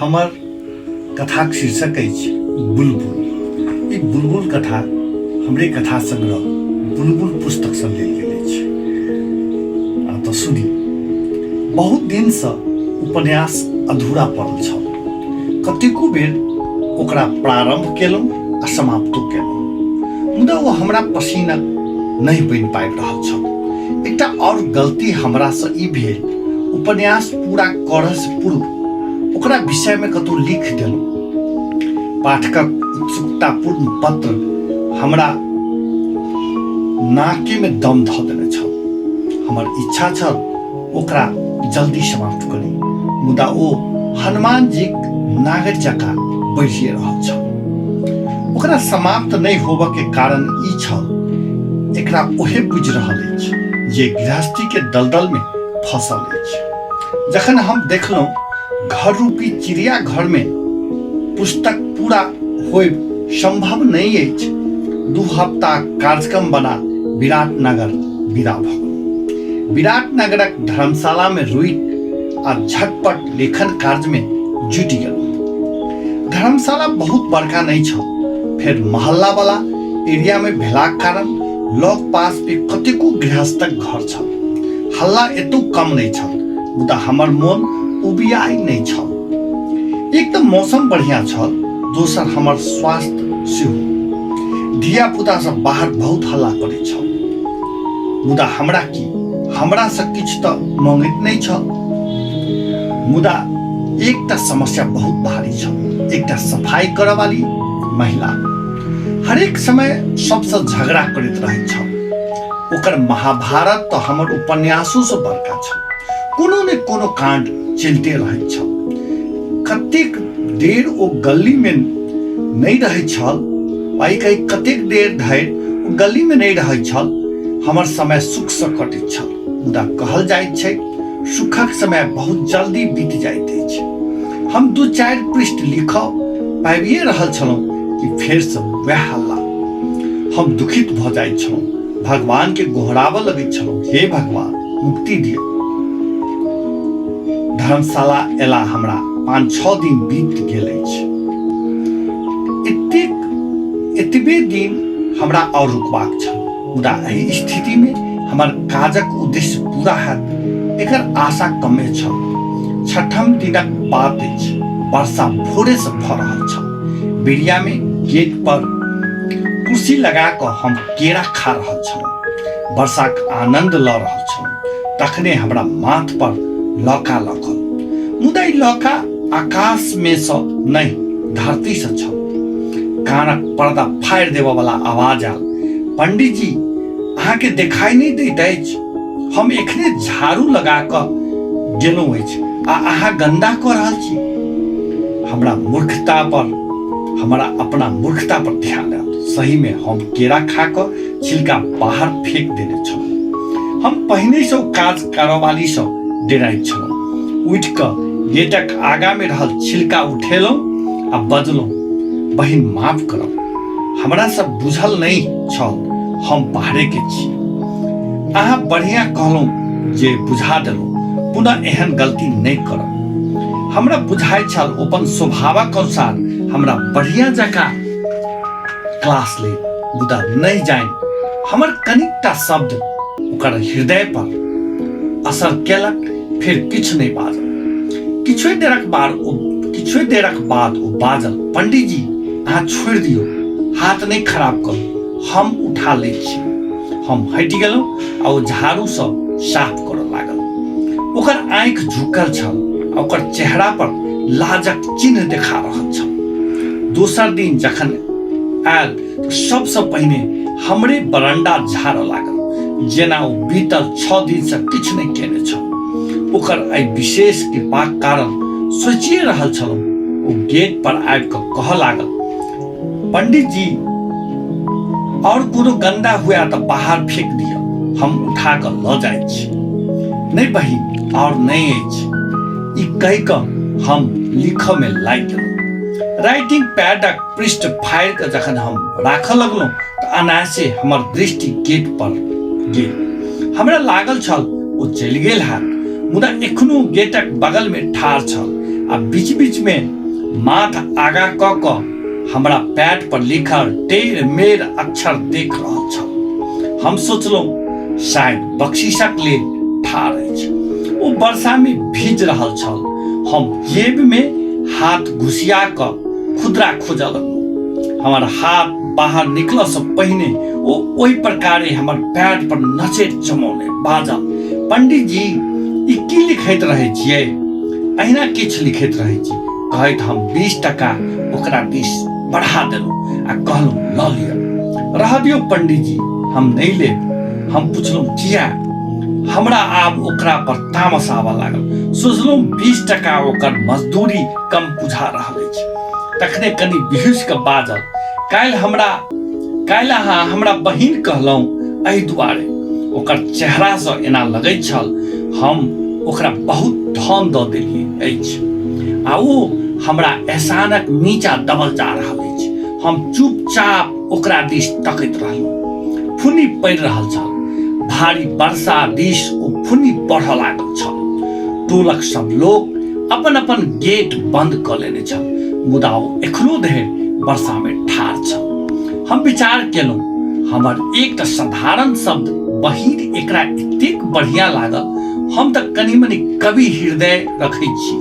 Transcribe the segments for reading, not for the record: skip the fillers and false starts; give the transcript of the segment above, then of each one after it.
हमर कथाक शीर्षक अछि बुलबुल। ई बुलबुल कथा हमरे कथा संग्रह बुलबुल पुस्तकसँ लेल गेल अछि। आ तऽ सुनी। बहुत दिनसँ उपन्यास अधूरा पड़ल छल। कतेको बेर ओकरा प्रारम्भ केलहुँ आ समाप्तो केलहुँ, मुदा ओ हमरा पसीनक नहि बनि पाबि रहल छल। एकटा आओर गलती हमरासँ ई भेल, उपन्यास पूरा करऽसँ पूर्व ओकरा विषयमे कतहु लिख देलहुँ। पाठकक उत्सुकतापूर्ण पत्र हमरा नाकेमे दम धऽ देने छल। हमर इच्छा छल ओकरा जल्दी समाप्त करी, मुदा ओ हनुमान जीक नागर जकाँ बढ़िए रहल छल। ओकरा समाप्त नहि होबऽ के कारण ई छल, एकरा ओहे बुझि रहल अछि जे गृहस्थी के दलदल में फंसल अछि। जखन हम देखलहुँ घर रूपी चिड़िया घर में पुस्तक पूरा होयब संभव नहि अछि, 2 हफ्ता कार्यक्रम बना विराटनगर विदा भऽ गेलहुँ। विराटनगरक धर्मशाला में रुकि आ झटपट लेखन कार्य में जुटि गेलहुँ। धर्मशाला बहुत बड़का नहीं छल, फेर मोहल्ला वाला एरिया में भेलाक कारण लग पास में कतेको गृहस्थक घर छल। हल्ला एतो कम नहीं छल, मुदा हमर मोन उबियाइ नहीं छल। एक तऽ मौसम बढ़िया छल, दोसर हमर स्वास्थ्य सेहो। धिया पुता सब बाहर बहुत हल्ला करैत छल, मुदा हमरा की, हमरा से किछु तऽ मंगैत नहीं छल। मुदा एकटा समस्या बहुत भारी छल, एकटा सफाई करऽ वाली महिला हरेक समय सबसँ झगड़ा करैत रहैत छल। ओकर महाभारत तऽ हमर उपन्यासो से बड़का छल। कोनो ने कोनो कांड चलिते रहैत छल। कतेक देर ओ गली में नहीं रहैत छल, आइ कही कतेक देर धरि ओ गली में नहीं रहैत छल, हमर समय सुख से कटैत छल। मुदा कहल जाइत छै सुखक समय बहुत जल्दी बीत जाइत अछि। हम 2-4 पृष्ठ लिखऽ पाबिए रहल छलहुँ कि फेर से वएह हल्ला। हम दुखित भऽ जाइत छलहुँ, भगवान के गोहराबऽ लगैत छलहुँ, हे भगवान मुक्ति दिअ। धर्मशाला एला हमरा 5-6 दिन बीत गेल अछि। एतबे दिन हमरा और रुकबाक छल, मुदा एहि स्थिति में हमर काजक उद्देश्य पूरा हैत एकर आशा कमे छल। 6ठम दिनक बात अछि, वर्षा भोरे से भऽ रहल छल। बेरिया में गेट पर कुर्सी लगा कऽ हम केरा खा रहल छलहुँ, वर्षाक आनंद लऽ रहल छलहुँ। तखने हमरा माथ पर लौका लगल, मुदा ई लौका आकाश में सँ नहीं धरती से छल। कानक पर्दा फाड़ि देबऽ वाला आवाज आयल, पंडित जी अहाँके देखाई नहीं दैत अछि, हम एखने झाड़ू लगा कऽ गेलहुँ अछि आ अहाँ गंदा कऽ रहल छी। हमरा मूर्खता पर, हमरा अपना मूर्खता पर ध्यान आयल। सही में हम केरा खा कऽ छिलका बाहर फेंक देने छलहुँ। हम पहिने से काज करऽवाली सँ डेराइत छलहुँ। उठि कऽ गेटक आगा में रहल छिलका उठेलहुँ आ बजलहुँ, बहिन माफ करब, हमरा सब बुझल नहीं छल, हम बाहरे के छी। अहाँ बढ़िया कहलहुँ जे बुझा देलहुँ, पुनः एहन गलती नहीं करब। हमरा बुझाइत छल अपन स्वभावक अनुसार हमरा बढ़िया जकाँ क्लास ले, मुदा नहीं जानि हमर कनिकटा शब्द ओकर हृदय पर असर केलक, फिर किछु नहीं बाजल। किछुए देरक बाद ओ बाजल, पंडित जी अहाँ छोड़ि दियौ, हाथ नहीं खराब करू, हम उठा लै छी। हम हटि गेलहुँ आ ओ झाड़ूसँ साफ करऽ लागल। ओकर आँखि झुकल छल आ ओकर चेहरा पर लाजक चिन्ह देखा रहल छल। दोसर दिन जखन आयल तऽ सबसँ पहिने हमरे बरंडा झाड़ऽ लागल, जेना ओ बीतल 6 दिनसँ किछु नहि केने छल। ओकर एहि विशेष कृपाक कारण सोचिए रहल छलहुँ, ओ गेट पर आबि कऽ कहऽ लागल, पंडित जी और कोनो गंदा हुआ तऽ बाहर फेंक दिअ, हम उठा कऽ लऽ जाइत छी। नहीं बहिन और नहीं अछि। ई कहि कऽ हम लिखऽ में लागि गेलहुँ। राइटिंग पैडक पृष्ठ फाड़ि कऽ जखन हम राखऽ लगलहुँ तऽ अनायासे हमर दृष्टि गेट पर गेल। हमरा लागल छल ओ चलि गेल हैत, मुदा एखनो गेटक बगल में ठाढ़ छल आ आ बीच बीचमे माथ आगाँ कऽ कऽ हमरा पैड पर लिखल टेढ़ मेढ़ अक्षर देख रहल छल। हम सोचलहुँ शायद बख्शीशक लेल ठाढ़ अछि। ओ वर्षामे भीज रहल छल। हम जेबमे हाथ घुसिया कऽ खुदरा खोजऽ लगलहुँ। हमर हाथ बाहर निकलऽसँ पहिने ओ ओहि प्रकारे हमर पैड पर नजरि जमौने बाजल, पंडित जी, ई की लिखैत रहै छियै? अहिना किछु लिखैत रहै छी, कहैत हम 20 टका ओकरा दिस बढ़ा देलहुँ आ कहलहुँ, लऽ लिअ। रहऽ दियौ पंडित जी, हम नहि लेब। हम पुछलहुँ, किया? हमरा आब ओकरा पर तामस आबऽ लागल। सोचलहुँ 20 टका ओकर मजदूरी कम बुझा रहल अछि। तखने कनि बिहुँसि कऽ बाजल, काल्हि अहाँ हमरा बहिन कहलहुँ एहि दुआरे। ओकर चेहरासँ एना लगैत छल हम ओकरा बहुत धन दऽ देलियै अछि आ ओ हमरा एहसानक नीचा दबल जा रहल अछि। हम चुपचाप ओकरा दिस तकैत रहलहुँ। फुन्नी पड़ि रहल छल। भारी वर्षा दिस ओ फुन्नी बढ़ऽ लागल छल। टोलक सब लोक अपन अपन गेट बंद कऽ लेने छल, मुदा ओ एखनो धरि वर्षामे ठाढ़ छल। हम विचार केलहुँ, हमर एकटा साधारण शब्द बहिन एकरा एतेक बढ़िया लागल। हम तऽ कनि मनि कवि हृदय रखै छी,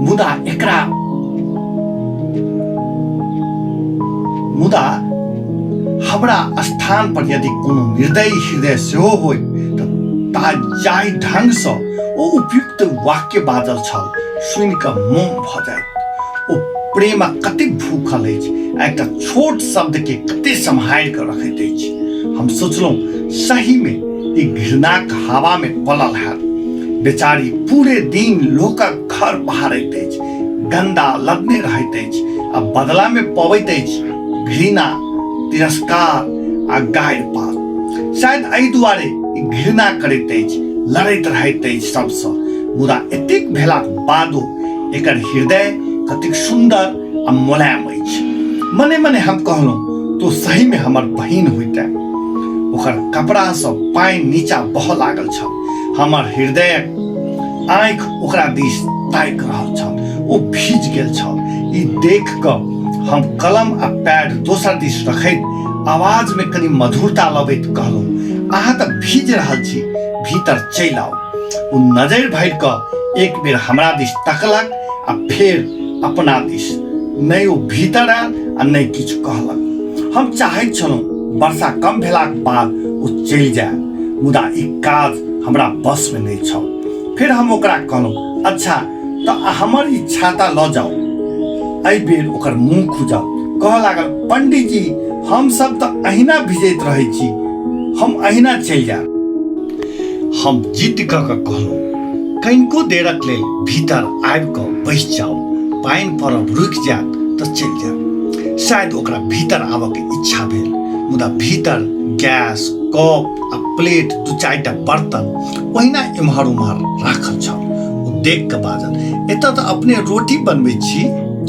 मुदा एकरा मुदा हमरा स्थान पर यदि कोनो निर्दयी हृदय सेहो होय तऽ ता जाहि ढंगसँ ओ उपयुक्त वाक्य बाजल छल सुनि कऽ मोन भऽ जायत। ओ प्रेमक कतेक भूखल अछि आ एकटा छोट शब्दके कते सम्हारि कऽ रखैत अछि। हम सोचलहुँ, सहीमे ई घृणाक हवामे पलल हैत। बेचारी पूरे दिन लोकक घर बहारैत अछि, गंदा लदने रहैत अछि आ बदलामे पबैत अछि घृणा, तिरस्कार आ गारि पात। शायद एहि दुआरे ई घृणा करैत अछि, लड़ैत रहैत अछि सबसँ। मुदा एतेक भेलाक बादो एकर हृदय कतेक सुन्दर आ मोलायम अछि। मने मने हम कहलहुँ, तो सहीमे हमर बहिन होइते। ओकर कपड़ासँ पानि नीचा बहऽ लागल छल। हमर हृदयक आँखि ओकरा दिस ताकि रहल छल। ओ भीज गेल छल। ई देख कऽ हम कलम आ पैड दोसर दिस रखैत आवाजमे कनि मधुरता लबैत कहलहुँ, अहाँ तऽ भीज रहल छी, भीतर चलि आउ। ओ नजरि भरि कऽ एक बेर हमरा दिस तकलक आ फेर अपना दिस। नहि ओ भीतर आयल आ नहि किछु कहलक। हम चाहैत छलहुँ वर्षा कम भेलाक बाद ओ चलि जाय, मुदा ई काज हमरा बसमे नहि छल। फेर हम ओकरा कहलहुँ, अच्छा तऽ हमर ई छाता लऽ जाउ। एहि बेर ओकर मुँह खुजल। कहऽ लागल, पंडित जी, हम सब तऽ अहिना भिजैत रहै छी, हम अहिना चलि जायब। हम जिद्द कऽ कऽ कहलहुँ, कनिको देरक लेल भीतर आबि कऽ बैस जाउ, पानि पड़ब रुकि जायत तऽ चलि जायब। शायद ओकरा भीतर आबऽके इच्छा भेल, मुदा भीतर गैस, कप आ प्लेट, दू चारिटा बर्तन ओहिना एम्हर उम्हर राखल छल। ओ देख कऽ बाजल, एतऽ तऽ अपने रोटी बनबै छी।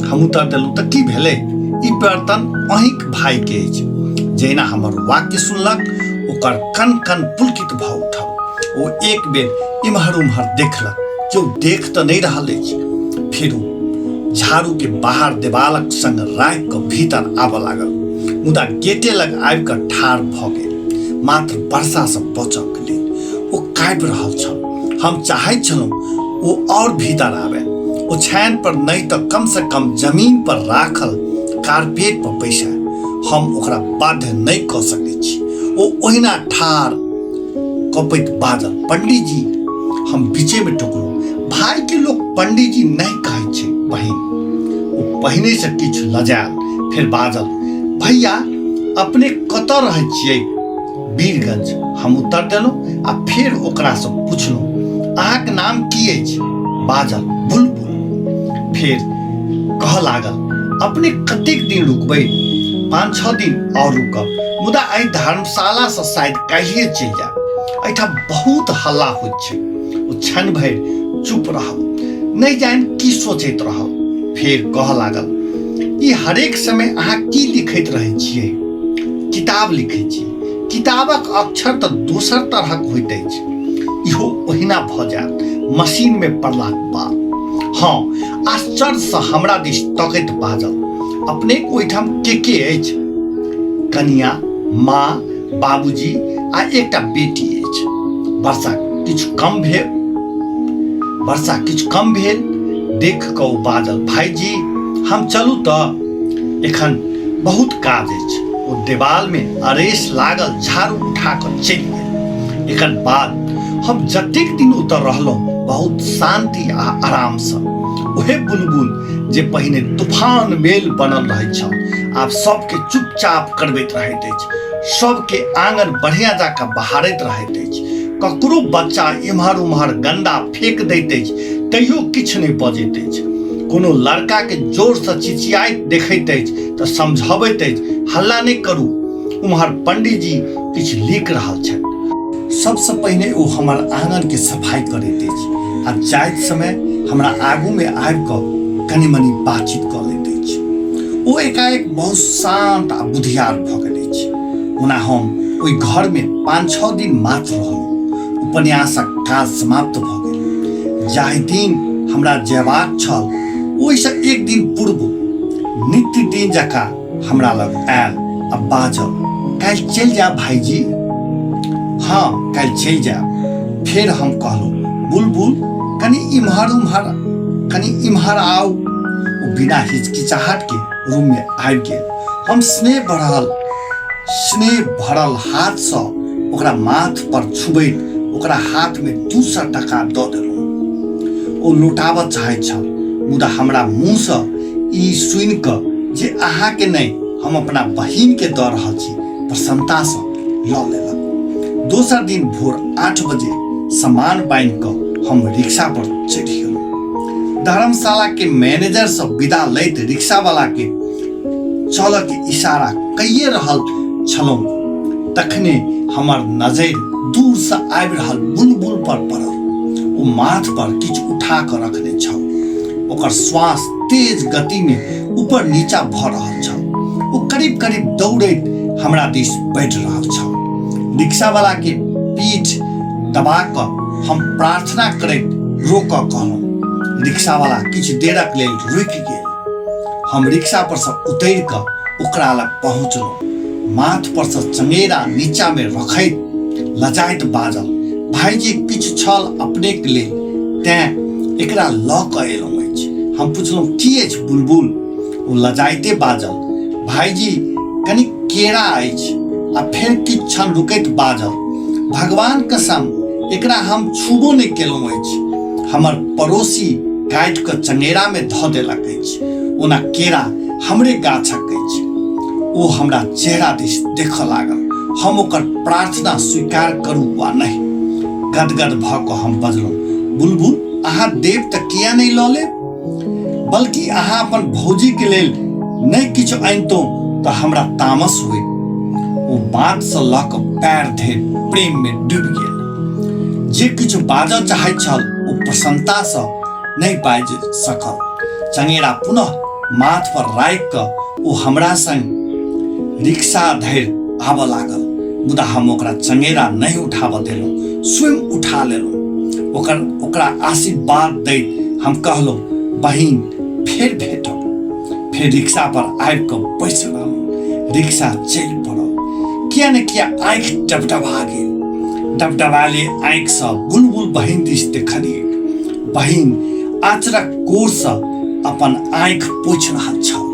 हम उत्तर देलहुँ, तऽ की भेलै, ई बर्तन अहीँक भाइके अछि। जहिना हमर वाक्य सुनलक ओकर कन कन पुलकित भऽ उठल। ओ एक बेर इम्हर उम्हर देखलक, केओ देख तऽ नहि रहल अछि। फेर ओ झाड़ू के बाहर देवालक संग राखि कऽ भीतर आबऽ लागल, मुदा गेटे लग आबि कऽ ठाढ़ भऽ गेल, मात्र वर्षासँ बचऽके लेल। ओ काँपि रहल छल। हम चाहैत छलहुँ ओ आओर भीतर आबय, ओछायन पर नहि तऽ कमसँ कम जमीन पर राखल कारपेट पर बैसय। हम ओकरा बाध्य नहि कऽ सकैत छी। ओ ओहिना ठाढ़ कँपैत बाजल, पंडीजी। हम बीचेमे टोकलहुँ, भाइके लोक पंडीजी नहि कहैत छै बहिन। ओ पहिनेसँ किछु लजायल, फेर बाजल, भैया, अपने कतऽ रहै छियै? वीरगंज, हम उत्तर देलहुँ आ फेर ओकरासँ पुछलहुँ, अहाँके नाम की अछि? बाजल, बुलबुल। फेर कहऽ लागल, अपने कतेक दिन रुकबै? 5-6 दिन आओर रुकब, मुदा एहि धर्मशालासँ शायद काल्हिए चलि जायब। एहिठाम बहुत हल्ला होइत छै। ओ क्षण भरि चुप रहल, नहि जानि की सोचैत रहल। फेर कहऽ लागल, ई हरेक समय अहाँ की लिखैत रहै छियै? किताब लिखै छी। किताबक अक्षर तऽ दोसर तरहक होइत अछि, इहो ओहिना भऽ जायत मशीनमे पड़लाक बाद। हँ, आश्चर्यसँ हमरा दिस तकैत बाजल, अपनेक ओहिठाम के के अछि? कनिया, माँ, बाबूजी आ एकटा बेटी अछि। वर्षा किछु कम भेल वर्षा किछु कम भेल देख कऽ ओ बाजल, भाईजी हम चलू तऽ एखन बहुत काज अछि। ओ देवालमे अरेस लागल झाड़ू उठा कऽ चलि गेल। एकर बाद हम जतेक दिन ओतऽ रहलहुँ बहुत शान्ति आ आरामसँ। ओहे बुलबुल जे पहिने तूफान मेल बनल रहैत छल आब सबके चुपचाप करबैत रहैत अछि, सबके आंगन बढ़िया जाकऽ बहारैत रहैत अछि, ककरो बच्चा एम्हर उम्हर गंदा फेंक दैत अछि तैयो किछु नहि बजैत अछि, कोनो लड़का के जोर से चिचियाइत देखैत अछि तऽ समझबैत अछि हल्ला नहि करू। उम्हर पंडीजी किछु लिख रहल छथि। सबसँ पहिने ओ हमर आंगन के सफाई करैत अछि आ जाइत समय हमरा आगू में आबि कऽ कनि मनि बातचीत कऽ लैत अछि। ओ एकाएक बहुत शांत आ बुधियार भऽ गेल अछि। ओना हम ओहि घर में 5-6 दिन मात्र रहलहुँ। उपन्यासक काज समाप्त भऽ गेल। जाहि दिन हमरा जयबाक छल ओहिसँ एक दिन पूर्व नित्य दिन जकाँ हमरा लग आयल आ बाजल, काल्हि चलि जायब भाईजी? हाँ, काल्हि चलि जायब। फेर हम कहलहुँ, बुलबुल कनि इम्हर उम्हर कनि इम्हर आउ। ओ बिना हिचकिचाहट के रूम में आबि गेल। हम स्नेह भरल हाथसँ ओकरा माथ पर छुबैत ओकरा हाथ में 200 टका दऽ देलहुँ। ओ लौटाबऽ चाहैत छल, मुदा हमरा मुँहसँ ई सुनि कऽ जे अहाँके नहि हम अपना बहिन के दऽ रहल छी, प्रसन्नतासँ लऽ लेलक। दोसर दिन भोर 8 बजे सामान बान्हि कऽ हम रिक्शा पर चढ़ि गेलहुँ। धर्मशाला के मैनेजर सँ विदा लैत रिक्शा वाला के चलऽ के इशारा कइए रहल छलहुँ तखने हमर नजरि दूर सँ आबि रहल बुलबुल पर पड़ल। ओ माथ पर किछु उठा कऽ रखने छल। ओकर श्वास तेज गति में ऊपर नीचा भऽ रहल छल। ओ करीब करीब दौड़ैत हमरा दिस बढ़ि रहल छल। रिक्शा वाला के पीठ दबा कऽ हम प्रार्थना करैत रोकऽ कहलहुँ। रिक्शा वाला किछु देरक लेल रुकि गेल। हम रिक्शा पर सँ उतरि कऽ ओकरा लग पहुँचलहुँ। माथ पर सँ चंगेरा नीचा में रखैत लजाइत बाजल, भाईजी किछु छल अपनेक लेल तैं एकरा लऽ कऽ एलहुँ अछि। हम पुछलहुँ, की अछि बुलबुल? ओ लजाइते बाजल, भाईजी कनि केरा अछि। आ फेर किछु क्षण रुकैत बाजल, भगवान कसम एकरा हम छूबो नहि केलहुँ अछि। हमर पड़ोसी काटि कऽ चंगेरा में धऽ देलक अछि। ओना केरा हमरे गाछक अछि। ओ हमरा चेहरा दिस देखऽ लागल। हम ओकर प्रार्थना स्वीकार करू वा नहि, गदगद भऽ कऽ हम बजलहुँ, बुलबुल अहाँ देब तऽ किया नहि लऽ लेब? बल्कि अहाँ अपन भौजी के लेल नहि किछु अनितहुँ तऽ हमरा तामस होइत। ओ बातसँ लऽ कऽ पैर धरि प्रेम में डूबि गेल। जे किछु बाजऽ चाहैत छल ओ प्रसन्नतासँ नहि बाजि सकल। चंगेरा पुनः माथ पर राखि कऽ ओ हमरा संग रिक्शा धरि आबऽ लागल, मुदा हम ओकरा चंगेरा नहि उठाबऽ देलहुँ, स्वयं उठा लेलहुँ। ओकरा आशीर्वाद दैत हम कहलहुँ, बहिन फेर भेटब। फेर रिक्शा पर आबि कऽ बैस रहलहुँ। रिक्शा चलि पड़ल। किया ने किया आँखि डबडबा गेल। डबडबाले आँखिसँ बुलबुल बहिन दिस देखलियै। बहिन आँचरक कोरसँ अपन आँखि पोछि रहल छल।